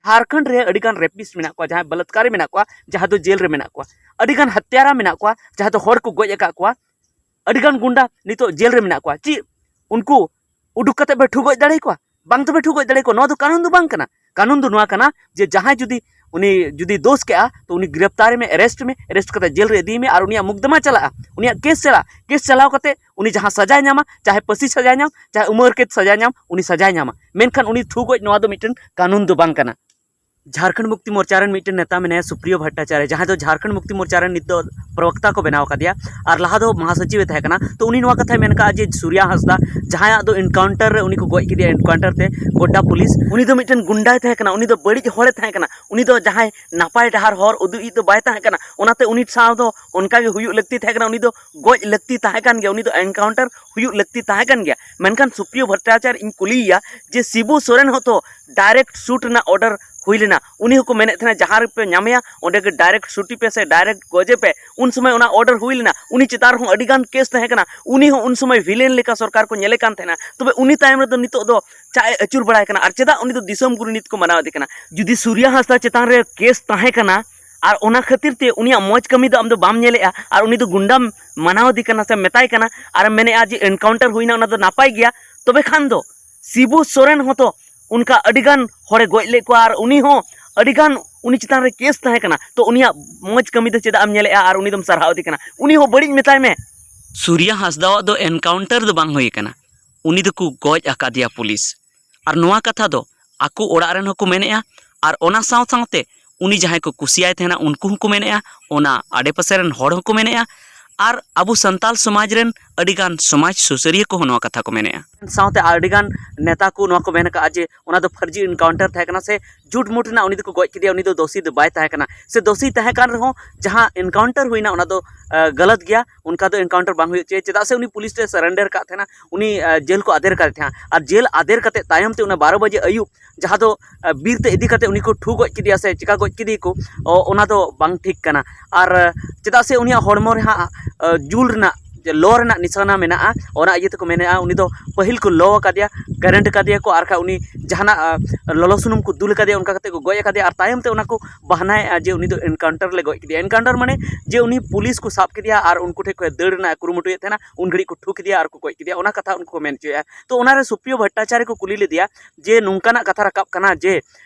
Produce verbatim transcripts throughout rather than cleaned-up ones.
ᱡᱷᱟᱲᱠᱷᱚᱸᱰ ᱨᱮ ᱟᱹᱰᱤᱜᱟᱱ ᱨᱮᱯᱤᱥᱴ ᱢᱮᱱᱟᱜ ᱠᱚᱣᱟ, ᱡᱟᱦᱟᱸᱭ ᱵᱟᱞᱟᱛᱠᱟᱨᱤ ᱢᱮᱱᱟᱜ ᱠᱚᱣᱟ, ᱡᱟᱦᱟᱸ ᱫᱚ ᱡᱮᱞ ᱨᱮ ᱢᱮᱱᱟᱜ ᱠᱚᱣᱟ᱾ ᱟᱹᱰᱤᱜᱟᱱ ᱦᱚᱛᱭᱟᱨᱟ ᱢᱮᱱᱟᱜ ᱠᱚᱣᱟ, ᱡᱟᱦᱟᱸ ᱫᱚ ᱦᱚᱲ ᱠᱚ ᱜᱚᱡ ᱟᱠᱟᱫ ᱠᱚᱣᱟ᱾ ᱟᱹᱰᱤᱜᱟᱱ ᱜᱩᱱᱰᱟ ᱱᱤᱛᱚᱜ ᱡᱮᱞ ᱨᱮ ᱢᱮᱱᱟᱜ ᱠᱚᱣᱟ᱾ ᱪᱮᱫ ᱩᱱᱠᱩ ᱩᱰᱩᱠ ᱠᱟᱛᱮ ᱯᱮ ᱴᱷᱩ ᱜᱚᱡ ᱫᱟᱲᱮ ᱠᱚᱣᱟ? ᱵᱟᱝ ᱛᱚᱯᱮ ᱴᱷᱩ ᱜᱚᱡ ᱫᱟᱲᱮ ᱠᱚᱣᱟ᱾ ᱱᱚᱣᱟ ᱫᱚ ᱠᱟᱹᱱᱩᱱ ᱫᱚ ᱵᱟᱝ ᱠᱟᱱᱟ᱾ ᱠᱟᱹᱱᱩᱱ ᱫᱚ ᱱᱚᱣᱟ ᱠᱟᱱᱟ ᱡᱮ ᱡᱟᱦᱟᱸᱭ ᱡᱩᱫᱤ ᱩᱱᱤ ᱡᱩᱫᱤ ᱫᱳᱥ ᱠᱮᱜᱼᱟ, ᱛᱚ ᱩᱱᱤ ᱜᱨᱮᱯᱛᱟᱨ ᱢᱮ, ᱮᱨᱮᱥᱴ ᱢᱮ, ᱮᱨᱮᱥᱴ ᱠᱟᱛᱮ ᱡᱮᱞ ᱨᱮ ᱤᱫᱤᱭᱮ ᱢᱮ ᱟᱨ ᱩᱱᱤᱭᱟᱜ ᱢᱩᱠᱫᱚᱢᱟ ᱪᱟᱞᱟᱜᱼᱟ, ᱩᱱᱤᱭᱟᱜ ᱠᱮᱥ ᱪᱟᱞᱟᱜᱼᱟ᱾ ᱠᱮᱥ ᱪᱟᱞᱟᱣ ᱠᱟᱛᱮ ᱩᱱᱤ ᱡᱟᱦᱟᱸ ᱥᱟᱡᱟᱭ ᱧᱟᱢᱟ, ᱪᱟᱦᱮ ᱯᱟᱹᱥᱤ ᱥᱟᱡᱟᱭ ᱧᱟᱢ, ᱪᱟᱦᱮ ᱩᱢᱟᱹᱨ ᱠᱮᱫ ᱥᱟᱡᱟᱭ ᱧᱟᱢ, ᱩᱱᱤ ᱥᱟᱡᱟᱭ ᱧᱟᱢᱟ᱾ ᱢᱮᱱᱠᱷᱟᱱ ᱩᱱᱤ ᱴᱷᱩ ᱜᱚᱡ, ᱱᱚᱣᱟ ᱫᱚ ᱢᱤᱫᱴᱮᱱ ᱠᱟᱹᱱᱩᱱ ᱫᱚ ᱵᱟᱝ ᱠᱟᱱᱟ᱾ ᱡᱷᱟᱲᱠᱷᱚᱸᱰ ᱢᱩᱠᱛᱤ ᱢᱳᱨᱪᱟ ᱨᱮᱱ ᱢᱤᱫᱴᱮᱱ ᱱᱮᱛᱟ ᱢᱮᱱᱟᱭᱟ ᱥᱩᱯᱨᱤᱭᱚ ᱵᱷᱟᱴᱴᱟᱪᱟᱨᱭᱚ, ᱡᱟᱦᱟᱸᱭ ᱫᱚ ᱡᱷᱟᱲᱠᱷᱚᱸᱰ ᱢᱩᱠᱛᱤ ᱢᱳᱨᱪᱟ ᱨᱮᱱ ᱱᱤᱛ ᱫᱚ ᱯᱨᱚᱵᱚᱠᱛᱟ ᱠᱚ ᱵᱮᱱᱟᱣ ᱟᱠᱟᱫᱮᱭᱟ ᱟᱨ ᱞᱟᱦᱟ ᱫᱚ ᱢᱟᱦᱟᱥᱚᱪᱤᱵᱽ ᱮ ᱛᱟᱦᱮᱸ ᱠᱟᱱᱟ᱾ ᱛᱚ ᱩᱱᱤ ᱱᱚᱣᱟ ᱠᱟᱛᱷᱟᱭ ᱢᱮᱱ ᱠᱟᱜᱼᱟ ᱡᱮ ᱥᱩᱨᱭᱟ ᱦᱟᱸᱥᱫᱟ, ᱡᱟᱦᱟᱸᱭᱟᱜ ᱫᱚ ᱮᱱᱠᱟᱣᱩᱱᱴᱟᱨ ᱨᱮ ᱩᱱᱤ ᱠᱚ ᱜᱚᱡ ᱠᱮᱫᱮᱭᱟ, ᱮᱱᱠᱟᱣᱩᱱᱴᱟᱨ ᱛᱮ ᱜᱚᱰᱰᱟ ᱯᱩᱞᱤᱥ, ᱩᱱᱤ ᱫᱚ ᱢᱤᱫᱴᱮᱱ ᱜᱩᱱᱰᱟᱭ ᱛᱟᱦᱮᱸ ᱠᱟᱱᱟ, ᱩᱱᱤ ᱫᱚ ᱵᱟᱹᱲᱤᱡ ᱦᱚᱲᱮ ᱛᱟᱦᱮᱸ ᱠᱟᱱᱟ, ᱩᱱᱤ ᱫᱚ ᱡᱟᱦᱟᱸᱭ ᱱᱟᱯᱟᱭ ᱰᱟᱦᱟᱨ ᱦᱚᱨ ᱩᱫᱩᱜ ᱤᱡ ᱫᱚ ᱵᱟᱭ ᱛᱟᱦᱮᱸ ᱠᱟᱱᱟ᱾ ᱚᱱᱟᱛᱮ ᱩᱱᱤ ᱥᱟᱶ ᱫᱚ ᱚᱱᱠᱟ ᱜᱮ ᱦᱩᱭᱩᱜ ᱞᱟᱹᱠᱛᱤ ᱛᱟᱦᱮᱸ ᱠᱟᱱᱟ, ᱩᱱᱤ ᱫᱚ ᱜᱚᱡ ᱞᱟᱹᱠᱛᱤ ᱛᱟᱦᱮᱸ ᱠᱟᱱ ᱜᱮᱭᱟ, ᱩᱱᱤ ᱫᱚ ᱮᱱᱠᱟᱣᱩᱱᱴᱟᱨ ᱦᱩᱭᱩᱜ ᱞᱟᱹᱠᱛᱤ ᱛᱟᱦᱮᱸ ᱠᱟᱱ ᱜᱮᱭᱟ᱾ ᱢᱮᱱᱠᱷᱟᱱ ᱥᱩᱯᱨᱤᱭᱚ ᱵᱷᱟᱴᱴᱟᱪᱟᱨ ᱤᱧ ᱠᱩᱞᱤᱭᱮᱭᱟ ᱡᱮ ᱥᱤᱵᱩ ᱥᱚᱨᱮᱱ ᱦᱚᱸᱛᱚ ᱰᱟᱭᱨᱮᱠᱴ ᱥᱩᱴ ᱨᱮᱱᱟᱜ ᱚᱰᱟᱨ ᱦᱩᱭ ᱞᱮᱱᱟ, ᱩᱱᱤ ᱦᱚᱸᱠᱚ ᱢᱮᱱᱮᱫ ᱛᱟᱦᱮᱱᱟ ᱡᱟᱦᱟᱸ ᱨᱮᱯᱮ ᱧᱟᱢᱮᱭᱟ ᱚᱸᱰᱮ ᱜᱮ ᱰᱟᱭᱨᱮᱠᱴ ᱥᱩᱴᱤ ᱯᱮ ᱥᱮ ᱰᱟᱭᱨᱮᱠᱴ ᱜᱚᱡᱮ ᱯᱮ᱾ ᱩᱱ ᱥᱚᱢᱚᱭ ᱚᱱᱟ ᱚᱰᱟᱨ ᱦᱩᱭ ᱞᱮᱱᱟ, ᱩᱱᱤ ᱪᱮᱛᱟᱱ ᱨᱮᱦᱚᱸ ᱟᱹᱰᱤ ᱜᱟᱱ ᱠᱮᱥ ᱛᱟᱦᱮᱸ ᱠᱟᱱᱟ, ᱩᱱᱤ ᱦᱚᱸ ᱩᱱ ᱥᱚᱢᱚᱭ ᱵᱷᱤᱞᱮᱱ ᱞᱮᱠᱟ ᱥᱚᱨᱠᱟᱨ ᱠᱚ ᱧᱮᱞᱮ ᱠᱟᱱ ᱛᱟᱦᱮᱱᱟ᱾ ᱛᱚᱵᱮ ᱩᱱᱤ ᱛᱟᱭᱚᱢ ᱨᱮᱫᱚ ᱱᱤᱛᱚᱜ ᱫᱚ ᱪᱟᱜ ᱮ ᱟᱹᱪᱩᱨ ᱵᱟᱲᱟᱭ ᱠᱟᱱᱟ ᱟᱨ ᱪᱮᱫᱟᱜ ᱩᱱᱤ ᱫᱚ ᱫᱤᱥᱚᱢ ᱜᱩᱨᱩ ᱱᱤᱛ ᱠᱚ ᱢᱟᱱᱟᱣ ᱤᱫᱤ ᱠᱟᱱᱟ? ᱡᱩᱫᱤ ᱥᱩᱨᱭᱟ ᱦᱟᱸᱥᱫᱟ ᱪᱮᱛᱟᱱ ᱨᱮ ᱠᱮᱥ ᱛᱟᱦᱮᱸ ᱠᱟᱱᱟ ᱟᱨ ᱚᱱᱟ ᱠᱷᱟᱹᱛᱤᱨ ᱛᱮ ᱩᱱᱤᱭᱟᱜ ᱢᱚᱡᱽ ᱠᱟᱹᱢᱤ ᱫᱚ ᱟᱢ ᱫᱚ ᱵᱟᱢ ᱧᱮᱞᱮᱜᱼᱟ ᱟᱨ ᱩᱱᱤ ᱫᱚ ᱜᱩᱱᱰᱟᱢ ᱢᱟᱱᱟᱣ ᱤᱫᱤ ᱠᱟᱱᱟ ᱥᱮ ᱢᱮᱛᱟᱭ ᱠᱟᱱᱟ ᱟᱨᱮᱢ ᱢᱮᱱᱮᱜᱼᱟ ᱡᱮ ᱮᱱᱠᱟᱣᱩᱱᱴᱟᱨ ᱦᱩᱭᱱᱟ, ᱚᱱᱟ ᱫᱚ ᱱᱟᱯᱟᱭ ᱜᱮᱭᱟ, ᱛᱚᱵᱮ ᱠᱷᱟᱱ ᱫᱚ ᱥᱤᱵᱩ ᱥᱚᱨᱮᱱ ᱦᱚᱸᱛᱚ ᱚᱱᱠᱟ ᱟᱹᱰᱤᱜᱟᱱ ᱦᱚᱲᱮ ᱜᱚᱡ ᱞᱮᱫ ᱠᱚᱣᱟ ᱟᱨ ᱩᱱᱤ ᱦᱚᱸ ᱟᱹᱰᱤᱜᱟᱱ ᱩᱱᱤ ᱪᱮᱛᱟᱱ ᱨᱮ ᱠᱮᱥ ᱛᱟᱦᱮᱸ ᱠᱟᱱᱟ᱾ ᱛᱚ ᱩᱱᱤᱭᱟᱜ ᱢᱚᱡᱽ ᱠᱟᱹᱢᱤ ᱫᱚ ᱪᱮᱫᱟᱜ ᱮᱢ ᱧᱮᱞᱮᱜᱼᱟ ᱟᱨ ᱩᱱᱤ ᱫᱚᱢ ᱥᱟᱨᱦᱟᱣ ᱤᱫᱤ ᱠᱟᱱᱟ? ᱩᱱᱤ ᱦᱚᱸ ᱵᱟᱹᱲᱤᱡ ᱢᱮᱛᱟᱭ ᱢᱮ᱾ ᱥᱩᱨᱭᱟ ᱦᱟᱸᱥᱫᱟᱣᱟᱜ ᱫᱚ ᱮᱱᱠᱟᱣᱩᱱᱴᱟᱨ ᱫᱚ ᱵᱟᱝ ᱦᱩᱭ ᱠᱟᱱᱟ, ᱩᱱᱤ ᱫᱚᱠᱚ ᱜᱚᱡ ᱟᱠᱟᱫᱮᱭᱟ ᱯᱩᱞᱤᱥ᱾ ᱟᱨ ᱱᱚᱣᱟ ᱠᱟᱛᱷᱟ ᱫᱚ ᱟᱠᱚ ᱚᱲᱟᱜ ᱨᱮᱱ ᱦᱚᱸᱠᱚ ᱢᱮᱱᱮᱜᱼᱟ ᱟᱨ ᱚᱱᱟ ᱥᱟᱶ ᱥᱟᱶᱛᱮ ᱩᱱᱤ ᱡᱟᱦᱟᱸᱭ ᱠᱚ ᱠᱩᱥᱤᱭᱟᱭ ᱛᱟᱦᱮᱱᱟ ᱩᱱᱠᱩ ᱦᱚᱸᱠᱚ ᱢᱮᱱᱮᱜᱼᱟ, ᱚᱱᱟ ᱟᱰᱮᱯᱟᱥᱮ ᱨᱮᱱ ᱦᱚᱲ ᱦᱚᱸᱠᱚ ᱢᱮᱱᱮᱜᱼᱟ ᱟᱨ ᱟᱵᱚ ᱥᱟᱱᱛᱟᱞ ᱥᱚᱢᱟᱡᱽ ᱨᱮᱱ ᱟᱹᱰᱤᱜᱟᱱ ᱥᱚᱢᱟᱡᱽ ᱥᱩᱥᱟᱹᱨᱤᱭᱟᱹ ᱠᱚᱦᱚᱸ ᱱᱚᱣᱟ ᱠᱟᱛᱷᱟ ᱠᱚ ᱢᱮᱱᱮᱜᱼᱟ᱾ ᱥᱟᱶᱛᱮ ᱟᱹᱰᱤᱜᱟᱱ ᱱᱮᱛᱟ ᱠᱚ ᱱᱚᱣᱟ ᱠᱚ ᱢᱮᱱ ᱟᱠᱟᱫᱼᱟ ᱡᱮ ᱚᱱᱟ ᱫᱚ ᱯᱷᱟᱹᱨᱡᱤ ᱮᱱᱠᱟᱣᱩᱱᱴᱟᱨ ᱛᱟᱦᱮᱸ ᱠᱟᱱᱟ ᱥᱮ ᱡᱷᱩᱴ ᱢᱩᱴ ᱨᱮᱱᱟᱜ ᱩᱱᱤ ᱫᱚᱠᱚ ᱜᱚᱡ ᱠᱮᱫᱮᱭᱟ, ᱩᱱᱤ ᱫᱚ ᱫᱳᱥᱤ ᱫᱚ ᱵᱟᱭ ᱛᱟᱦᱮᱸ ᱠᱟᱱᱟ᱾ ᱥᱮ ᱫᱳᱥᱤ ᱛᱟᱦᱮᱸ ᱠᱟᱱ ᱨᱮᱦᱚᱸ ᱡᱟᱦᱟᱸ ᱮᱱᱠᱟᱣᱩᱱᱴᱟᱨ ᱦᱩᱭᱱᱟ ᱚᱱᱟ ᱫᱚ ᱟᱸ, ᱜᱟᱞᱟᱛ ᱜᱮᱭᱟ, ᱚᱱᱠᱟ ᱫᱚ ᱮᱱᱠᱟᱣᱩᱱᱴᱟᱨ ᱵᱟᱝ ᱦᱩᱭᱩᱜ ᱪᱟᱹᱭ, ᱪᱮᱫᱟᱜ ᱥᱮ ᱩᱱᱤ ᱯᱩᱞᱤᱥ ᱴᱷᱮᱱ ᱥᱟᱨᱮᱱᱰᱟᱨ ᱠᱟᱜ ᱛᱟᱦᱮᱱᱟ, ᱩᱱᱤ ᱟᱸ, ᱡᱮᱞ ᱠᱚ ᱟᱫᱮᱨ ᱠᱟᱫᱮ ᱛᱟᱦᱮᱸᱫ᱾ ᱟᱨ ᱡᱮᱞ ᱟᱫᱮᱨ ᱠᱟᱛᱮ ᱛᱟᱭᱚᱢ ᱛᱮ ᱚᱱᱟ ᱵᱟᱨᱚ ᱵᱟᱡᱮ ᱟᱹᱭᱩᱵ ᱡᱟᱦᱟᱸ ᱫᱚ ᱟᱸ, ᱵᱤᱨ ᱛᱮ ᱤᱫᱤ ᱠᱟᱛᱮ ᱩᱱᱤ ᱠᱚ ᱴᱷᱩ ᱜᱚᱡ ᱠᱮᱫᱮᱭᱟ ᱥᱮ ᱪᱮᱠᱟ ᱜᱚᱡ ᱠᱮᱫᱮᱭᱟ ᱠᱚ, ᱚ, ᱚᱱᱟ ᱫᱚ ᱵᱟᱝ ᱴᱷᱤᱠ ᱠᱟᱱᱟ᱾ ᱟᱨ ᱟᱸ, ᱪᱮᱫᱟᱜ ᱥᱮ ᱩᱱᱤᱭᱟᱜ ᱦᱚᱲᱢᱚ ᱨᱮ ᱦᱟᱸᱜ ᱟᱸ, ᱡᱩᱞ ᱨᱮᱱᱟᱜ ᱡᱮ ᱞᱚ ᱨᱮᱱᱟᱜ ᱱᱤᱥᱟᱱᱟ ᱢᱮᱱᱟᱜᱼᱟ, ᱚᱱᱟ ᱤᱭᱟᱹ ᱛᱮᱠᱚ ᱢᱮᱱᱮᱫᱼᱟ ᱩᱱᱤ ᱫᱚ ᱯᱟᱹᱦᱤᱞ ᱠᱚ ᱞᱚ ᱟᱠᱟᱫᱮᱭᱟ, ᱠᱟᱨᱮᱱᱴ ᱟᱠᱟᱫᱮᱭᱟ ᱠᱚ, ᱟᱨ ᱠᱷᱟᱡ ᱩᱱᱤ ᱡᱟᱦᱟᱱᱟᱜ ᱞᱚᱞᱚ ᱥᱩᱱᱩᱢ ᱠᱚ ᱫᱩᱞ ᱟᱠᱟᱫᱮᱭᱟ, ᱚᱱᱠᱟ ᱠᱟᱛᱮ ᱠᱚ ᱜᱚᱡ ᱟᱠᱟᱫᱮᱭᱟ᱾ ᱟᱨ ᱛᱟᱭᱚᱢ ᱛᱮ ᱚᱱᱟ ᱠᱚ ᱵᱟᱦᱱᱟᱭᱮᱫᱼᱟ ᱡᱮ ᱩᱱᱤ ᱫᱚ ᱮᱱᱠᱟᱣᱩᱱᱴᱟᱨ ᱞᱮ ᱜᱚᱡ ᱠᱮᱫᱮᱭᱟ᱾ ᱮᱱᱠᱟᱣᱩᱱᱴᱟᱨ ᱢᱟᱱᱮ ᱡᱮ ᱩᱱᱤ ᱯᱩᱞᱤᱥ ᱠᱚ ᱥᱟᱵ ᱠᱮᱫᱮᱭᱟ ᱟᱨ ᱩᱱᱠᱩ ᱴᱷᱮᱱ ᱠᱷᱚᱱ ᱫᱟᱹᱲ ᱨᱮᱱᱟᱜ ᱮ ᱠᱩᱨᱩᱢᱩᱴᱩᱭᱮᱫ ᱛᱟᱦᱮᱱᱟ, ᱩᱱ ᱜᱷᱟᱹᱲᱤᱡ ᱠᱚ ᱴᱷᱩ ᱠᱮᱫᱮᱭᱟ ᱟᱨ ᱠᱚ ᱜᱚᱡ ᱠᱮᱫᱮᱭᱟ, ᱚᱱᱟ ᱠᱟᱛᱷᱟ ᱩᱱᱠᱩ ᱠᱚ ᱢᱮᱱ ᱦᱚᱪᱚᱭᱮᱫᱼᱟ᱾ ᱛᱚ ᱚᱱᱟᱨᱮ ᱥᱩᱯᱨᱤᱭᱚ ᱵᱷᱚᱴᱴᱟᱪᱟᱨᱭᱚ ᱠᱚ ᱠᱩᱞᱤ ᱞᱮᱫᱮᱭᱟ ᱡᱮ ᱱᱚᱝᱠᱟᱱᱟᱜ ᱠᱟᱛᱷᱟ ᱨᱟᱠᱟᱵ ᱠᱟᱱᱟ ᱡᱮ